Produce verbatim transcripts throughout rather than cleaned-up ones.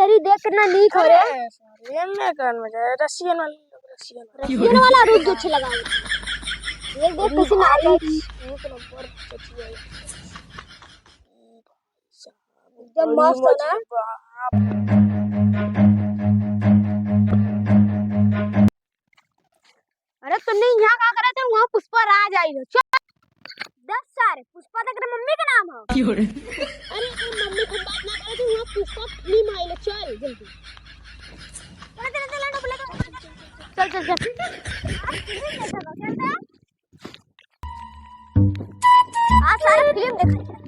तेरी देख कितना नीक हो रे। अरे, सारे, एमे कौन मजा है? रसियन वाले लोग, रसियन वाले। रसियन वाला रुक जो छे लगाओ। ये देख अरे कैसे भाई, मार एक नंबर चचिया है। एकदम बड़ी मस्त है ना? मजा बा। अरे तुमने यहाँ का करे थे? वहाँ पुष्पा राज आई हो। चल। दस सारे पुष्पा तक मम्मी का नाम हो। क्यों रे? अरे अगर मम्मी को बात ना करे तो वहाँ पुष्पा फिल्म आई ले। चल जल्दी। चल, चल, चल, चल। चल, चल, चल। आज फिल्म देखा था, चलता है? आज सारा फिल्म देखा।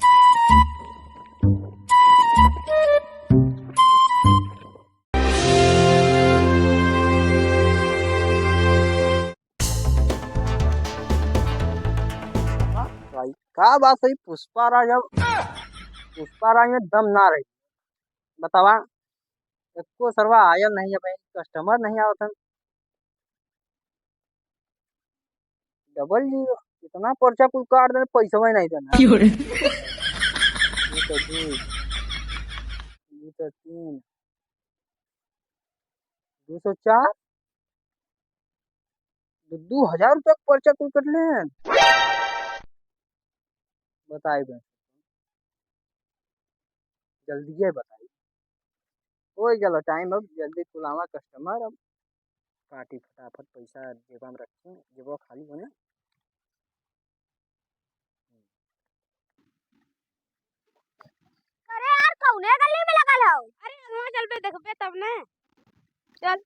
भाई, का बात है, पुष्पा राज अब, पुष्पा राज में दम ना रही, बतावा, एको सरवा आयल नहीं है भाई, customer नहीं आवत है। Double zero, इतना पर्चा कुल काट देने, पैसा ही नहीं देना। क्यों रे? ये तो दो, ये तो तीन, दो सौ चार, दो, दो हजार रुपया के पर्चा कुल कट ले। बताई बे, जल्दी ये बताई। हो गया time, अब जल्दी कुल आवा customer, अब काटी फटाफट, पैसा जेबा में रखी, जेबा खाली होने। अरे यार, कौने गली में लगल हौ? अरे, वहाँ चलबे, देखबे तब ने। चल।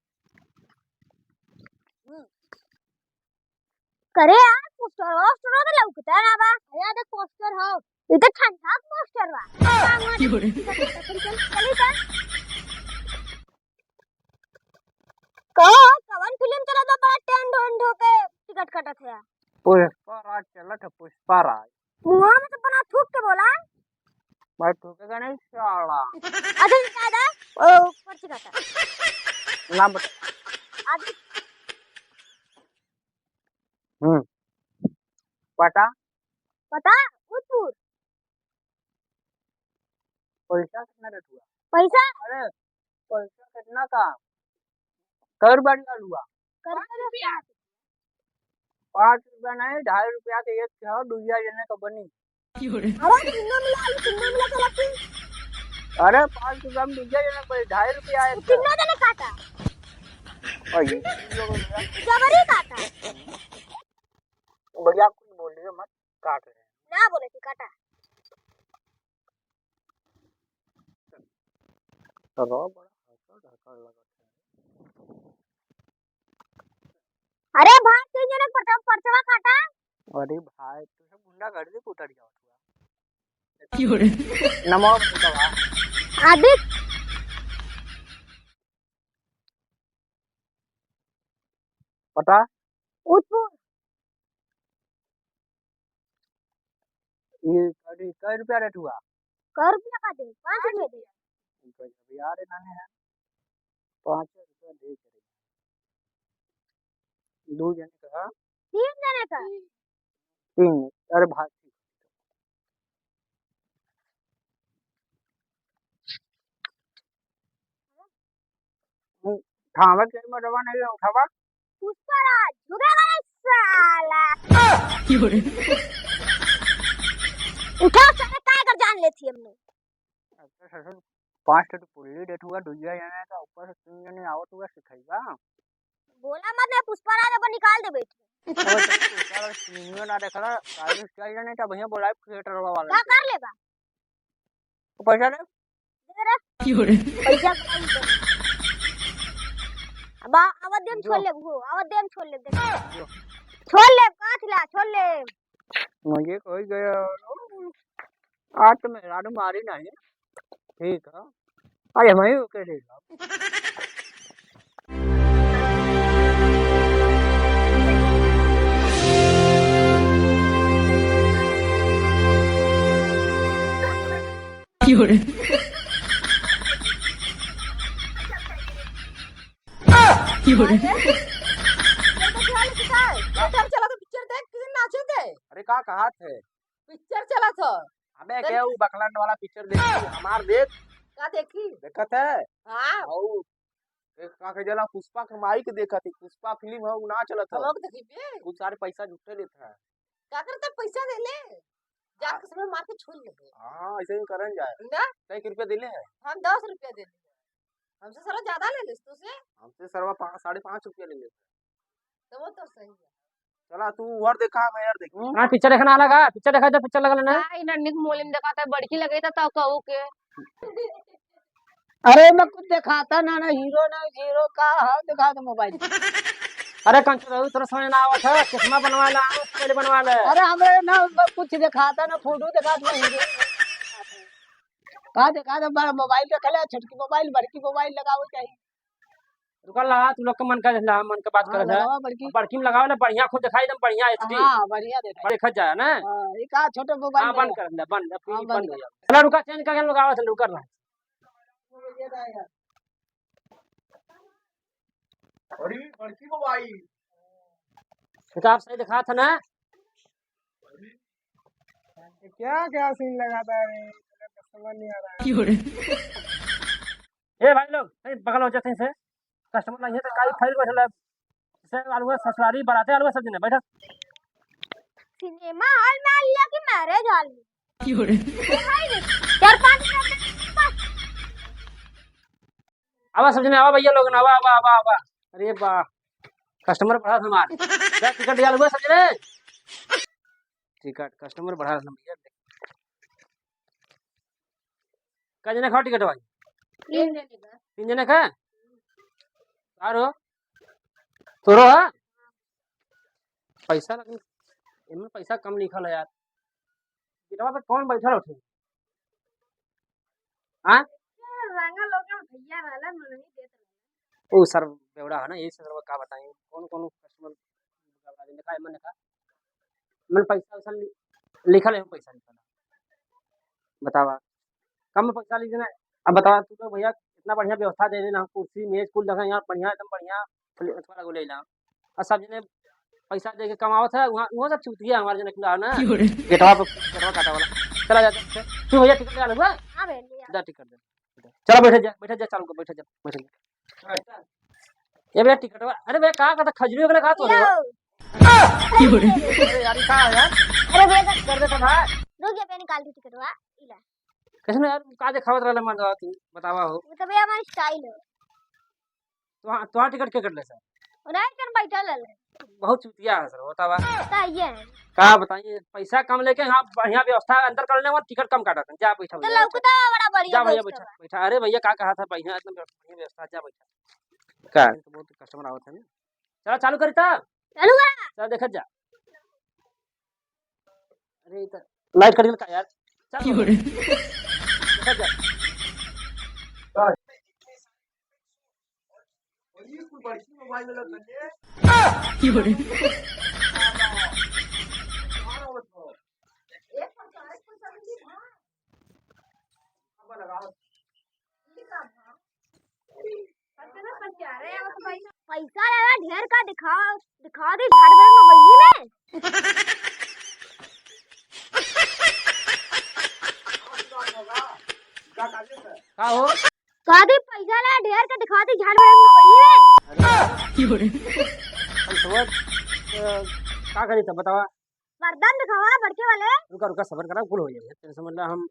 हम्म। करे यार, पोस्टर, पोस्टर तो लौकता ना बा। भैया देख पोस्टर हो। ये तो ठंडा पोस्टर बा। चल, चल, चल, चल। कहो, कवन फिल्म चलत बा, बड़ा टेंड ओंड होके टिकट कटत है? पुष्पा राज चलत है, पुष्पा राज। मुंह में तो बना थूक के बोला। मैं थूकेगा नहीं, साला। अच्छा, ये क्या था? ओ, पर्ची काटा। नाम बता। आदि- हम्म। पता? पता? उदपुर। पैसा कितना रेट हुआ? पैसा? अरे, पैसा कितना का? कै रुपया का लुआ? कै रुपया? पाँच रुपया नहीं, ढाई रुपया के एक ठो दुइया जने का बनी। अरे, तीनों मिला, तीनों मिला चला तू। अरे, पाँच रुपया में दुइया जने का बनी, ढाई रुपया एक ठो। तीनों जने काटा। और ये जबरी काटा। बढ़िया कुछ बोलिए मत, काट रहे हैं। ना बोले थी, काटा। तो रहो, बड़ा हकड़ हकड़ लगत है। अरे भाई, तीन जने पर्चा-, पर्चवा काटा। अरे भाई, तू सब गुंडागर्दी पे उतर जाओ थोड़ा। क्यों रे? नमो भगवा। आदित्य। पता? उदपुर। ये कै, कै रुपया रेट हुआ? कै रुपया का दे? पाँच रुपया दे। गजब यार, इन्होंने है। पाँच रुपया दे करे। दो जने का? तीन जने का। तीन। अरे भाई। उठावत के मरवा नहीं है, उठावा। पुष्पराज, झुकेगा नहीं साला। क्यों रे? उठाओ, साला, काय कर जान लेती हमने। अच्छा, ससुर, पाँच ठो तो पुल्ली देत हुआ, दुइया जने का ऊपर से तीन जने आवत हुआ, सिखाइबा। बोला मत, नहीं पुष्पराज अपन निकाल दे बैठ। अरे, तो पुष्पराज तीनियो ना देखला, काहे से चल जाने का भैया, बोला थिएटर वाला का के। कर लेबा? तो पैसा दे। दे रे। क्यों रे? पैसा का नहीं दे। अब आ-, आवाज देम जो। छोड़ ले, वो, आवाज देम छोड़ ले, देख। जो। छोड़ ले, काट ला, छोड़ ले। मुझे कोई गया। आज तो मेहरारू मारी नहीं। ठीक है। अरे, मैं ओके दे दो। क्यों रे? क्यों रे? थिएटर चला तो पिक्चर देख, किसी नाचे दे। अरे, का कहा थे? पिक्चर चला था। अबे, चल। क्या वो बकलंड वाला पिक्चर देख, हमार देख। का देखी? देखत है? हाँ। अउ एक का कहे जाला, पुष्पा के माई के देखत है, पुष्पा फिल्म है, उ ना चलत है। हम लोग देखी बे। कुछ सारे पैसा झूठे लेत है। का करता पैसा दे ले? जा आ- के समय मार के छुल ले। हाँ, ऐसे ही करन जाए। ना? कई रुपया देले है? हम दस रुपया देले है। हमसे साला ज्यादा ले लेस तू से? हमसे सरवा पाँच, साढ़े पाँच रुपया ले लेस। तो वो तो सही है। चला तू उहर देखा, हम यार देखी। हाँ, पिक्चर देखना अलग है, पिक्चर देखा तो पिक्चर लगल ना। हाँ, इन्हें निक मोलिम देखा था, बड़की लगे था तो कहू के। अरे मैं कुछ दिखाता ना, ना हीरो ना हीरो का हाल दिखा दे मोबाइल। अरे कंचू रहू, तोरा समझ ना आवत है, चश्मा बनवा ला, आँख पहले बनवा ले। अरे हमरे ना कुछ दिखाता ना, फोटो दिखाता ना हीरो। का दिखा दे, बड़ा मोबाइल रख ले, छोटकी मोबाइल, बड़की मोबाइल लगावे चाहिए। रुका ला, तू लोग के मन का ला, मन का बात हाँ, कर ला। लगावा बड़की। बड़की में लगावा ना, बढ़िया खुद दिखाई एकदम बढ़िया एचडी। हाँ, बढ़िया दिखाई। देखा जाए ना। हाँ, ये का छोटे मोबाइल हाँ, में बंद है। कर ले, बंद, अब हाँ, ये बंद बंद हो कर। जाए। चला रुका, चेंज करके लगावा था, रुका रहा। अरे, बड़की मोबाइल। इनका आप सही दिखा था ना? क्या, क्या सीन लगाता है रे? मेरे को समझ नहीं आ रहा है। क्यों रे? ए भाई लोग, सही बगल हो जाते हैं से। कस्टमर नहीं है तो काई फाइल बैठल है। से आलू है, ससुरारी, बराते आलू है, सब दिन है, बैठा। सिनेमा हॉल में आ लिया कि मैरिज हॉल में? क्यों रे? ए भाई रे, चार पाँच मिनट बस। आवा सब जने, आवा भैया लोगन, आवा, आवा, आवा, आवा। अरे बा, कस्टमर बढ़ा हमार। जा टिकट दिया लोगन सब जने। टिकट, कस्टमर बढ़ा हमार भैया। कै जने खाओ टिकट भाई? तीन जने का। तीन जने का? और हो? तोरो है? पैसा लगे, इनमें पैसा कम लिखल है यार। टिकटवा पे कौन बैठल होते? हाँ? रंगा लोग भैया रहला, मनही देत रहला। ओ सर बेवड़ा है ना, यही सर का बताएं, कौन कौन कस्टमर देखा है, मन का, मन पैसा वैसा लि-, लिखल है, पैसा लिखल है। बतावा, कम पैसा लीजिए ना। अब बतावा, तू तो भैया इतना बढ़िया व्यवस्था दे देना, कुर्सी मेज कुल लगा यहाँ बढ़िया, एकदम बढ़िया, थोड़ा गोले ला। और सब जने पैसा दे के कमावत है, वहाँ, वहाँ सब चूतिया हमारे जने कुल ना। क्यों रे? गेटवा पे, गेटवा काटा वाला। चला जाते हैं। तू भैया टिकट लगा लो, हाँ? हाँ भैया, ले आ। जा टिकट दे। चला बैठे जा, बैठे जा, चालू कर, बैठे जा, बैठे जा। ये भैया टिकटवा, अरे भैया का कहता खजूरी वगैरह का तो रे? क्यों रे? अरे यार, ये का है यार? अरे भैया, कर दे तो भाई। रुक जा, भैया निकाल दी टिकटवा, इला। कैसे ना यार, का देखावत रहले मर्दवा तू, बतावा हो। वो तो भैया हमारी स्टाइल है। तो हाँ, तो हाँ टिकट के कटले सर? उन्हें कर बैठल रहले। बहुत चूतिया है सर, बतावा। का ये है? का बताइए, पैसा कम लेके हाँ बढ़िया व्यवस्था अंदर कर लेने वाला टिकट कम काटा था। जा बैठा तो भैया, लौकता है बड़ा बढ़िया जा भैया व्यवस्था बैठा, बा। बैठा। अरे भैया का कहा था बढ़िया, एकदम बढ़िया व्यवस्था, जा बैठा। का? तो बहुत कस्टमर आवत है ना। चला चालू करी था। चालू करा। चला देखत जा। अरे, ई त लाइट कट गेल का यार? चल। की हो रे? देखा जा। की हो रे? पैसा लेला ढेर का, दिखा, दिखा दे झाड़ भर मोबाइली में। का हो? का दे पैसा लेला ढेर का, दिखा दे झाड़ भर मोबाइली में। की हो रे? हम समझ, अ, का करी तब बतावा? मर्दन दिखावा बड़के वाले। रुका, रुका, सबर करा, कुल हो जाए, टेंशन मत ला। हम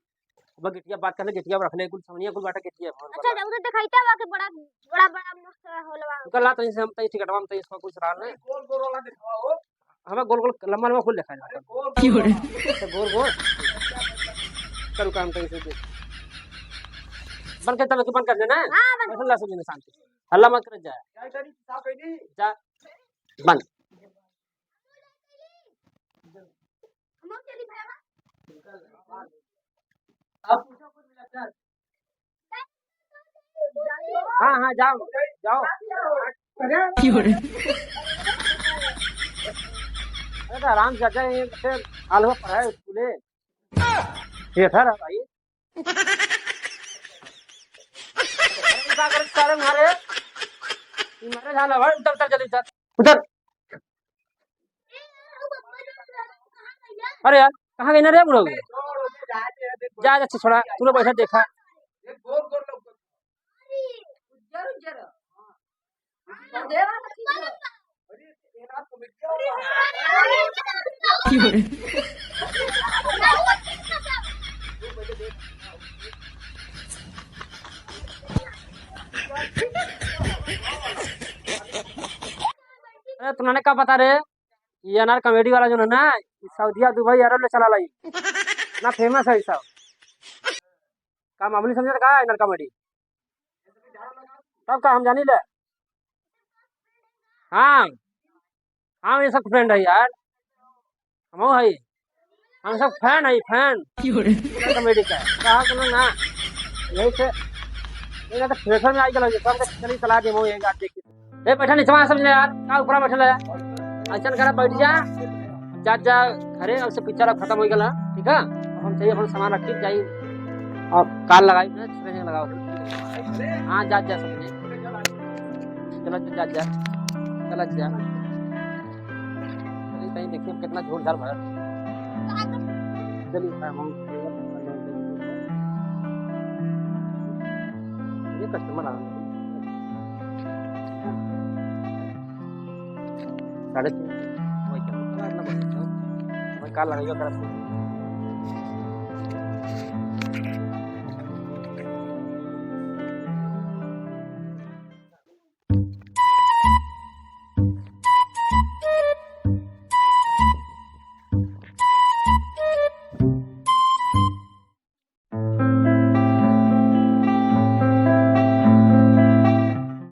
अब गिटिया बात कर ले, गिटिया रख ले, कुल समनिया कुल बाटा गिटिया भर अच्छा, वाला। उधर दिखाई था, वहाँ के बड़ा, बड़ा, बड़ा मस्त होला बा। रुका ला, तो इसे हम तई टिकटवा में तई इसका कुछ रहा नहीं। गोल गोल वाला दिखावा हो। हमें गोल गोल लंबा लंबा कुल दिखाई अरे देता। गोल की हो रे? गोल। अच्छा, गोल गोल। करू काम तई से देख। बंद कर, तब बंद कर देना। हाँ, बंद। बस ला, सब जने शांति। हल्ला मत कर जाए। क्या करी, क्या करी? जा। बंद। हाँ, हाँ, जाओ, जाओ। की हो रे? अरे तो आराम से जा, ये फिर आलू पढ़ाए स्कूले। ये था भाई। अरे, का करे सारे मारे? ई मारे झाला भाई, उतर, उतर, जल्दी उतर। उतर। अरे यार, कहाँ गई ना रे बुढ़ऊ? जा, जा, छोड़ा, तू लोग बैठा देखा। अरे, तुमने का पता रे? ये अनार कॉमेडी वाला जो है ना, ये सऊदिया, दुबई, अरब ले चला लाई। इतना फेमस है ये सब। का मामूली समझे का अनार कॉमेडी? तब का हम जानी ले? हाँ, हाँ, ये सब फ्रेंड है यार, हम है, हम सब फैन है, फैन। कॉमेडी का कहा तुम ना, यही से, ये ना तो थिएटर में आई गलो, ये सब चली चला दे, वो ये गात देखी। ए, बैठा नीचवा सब ने यार, का ऊपरा बैठल है? ऐसन करा, बैठ जा, जा, जा घरे, अब से पिक्चर अब खत्म हो गया, ठीक है? अब हम चाहिए अपन सामान रखी जाई, और काल लगाई, ना, स्प्रे लगाओ। हाँ, जा, जा सब ने, चला जा, जा, चला जा। चलिए, कहीं देखिए कितना झोल झाल भरा। चलिए, हम, हम, ये कस्टमर आ गए। साढ़े तीन। वही करो। इतना बढ़िया। वही काल लगाइए, अगर आपको